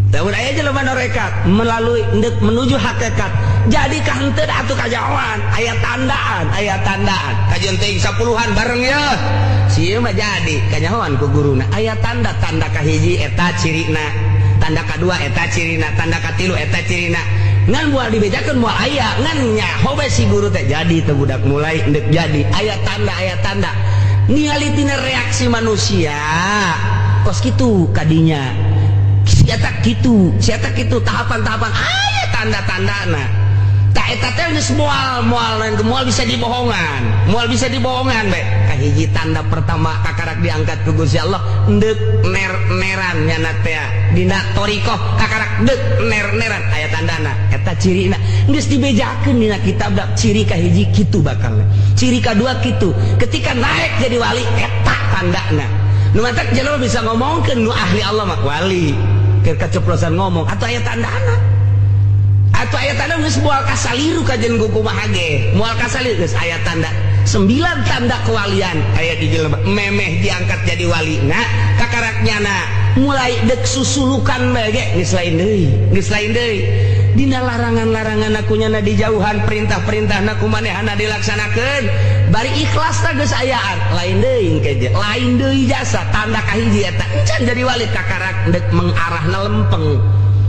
Lamun aya jelema norekat melalui ndek menuju hakikat jadi kahenteu atuh kajawan, aya tandaan, aya tandaan. Kajian teuing sapuluhan bareng ya, si ieu mah jadi kanyahoan ku guruna, aya tanda. Tanda kahiji eta cirina, tanda kadua eta cirina, tanda katilu eta cirina. Ngan moal dibejakeun, moal aya, ngan nyaho bae si guru teh, jadi teu budak mulai ndek jadi. Aya tanda, aya tanda. Ningali tina reaksi manusia kos kitu kadinya, siata kitu, siata kitu, tahapan-tahapan aya tanda-tandana. Tak eta teh geus moal moal moal bisa dibohongan, moal bisa dibohongan bae. Kahiji, tanda pertama kakarak diangkat ku Gusti Allah, ndek ner-neran nyana teh dina thoriqoh, kakarak dek ner-neran, aya tandana. Eta cirina geus dibejakeun dina kitab dak, ciri kahiji kitu bakal, ciri kadua kitu, ketika naik jadi wali eta tandana. Nu matak jelema bisa ngomongkeun, nu ahli Allah mah wali keur keceplosan ngomong atau aya tandana, atau aya tanda. Geus moal kasaliru kajen kumaha ge moal kasaliru, geus aya tanda. Sembilan tanda kewalian aya di jelema memeh diangkat jadi wali. Nah, kakarak nyana mulai dek susulukan bae ge geus lain deui, geus lain deui. Dina larangan-larangan aku nyana dijauhan, perintah-perintah ku manehana dilaksanakeun bari ikhlas tah, geus ayaan lain deui engke, lain deui jasa. Tanda kahiji eta encan jadi wali, kakarak dek mengarahna lempeng,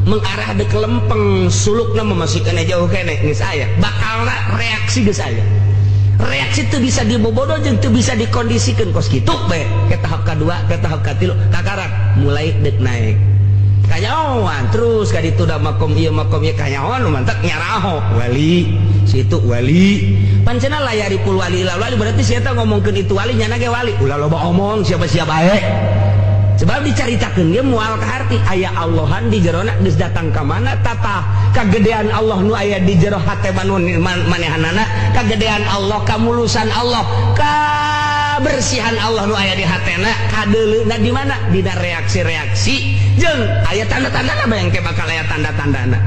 mengarah dek lempeng, sulukna masih kena jauh kene, geus aya bakalna reaksi, geus aya reaksi. Teu bisa dibobodo jeung teu bisa dikondisikan kos kitu bae. Ke tahap kedua, ke tahap katilu, kakarak mulai dek naik kanyahoan terus ka ditu da makom ieu, makom ieu, kanyahoan mantak nyaraho wali situ wali. Pancena la ya'riful wali illa wali, berarti si eta ngomongkeun itu wali, nyana ge wali. Ulah loba omong, siapa-siapa bae, sebab dicaritakeun ge moal kaharti. Aya Allahan di jerona, geus datang ka mana tata kagedean Allah nu aya di jero hate manehanana, kagedean Allah, kamulusan Allah, kabersihan Allah nu aya di hatena, kadeuleuna di mana? Dina reaksi-reaksi jeung aya tanda-tandana. Bayang ke bakal aya tanda-tandana.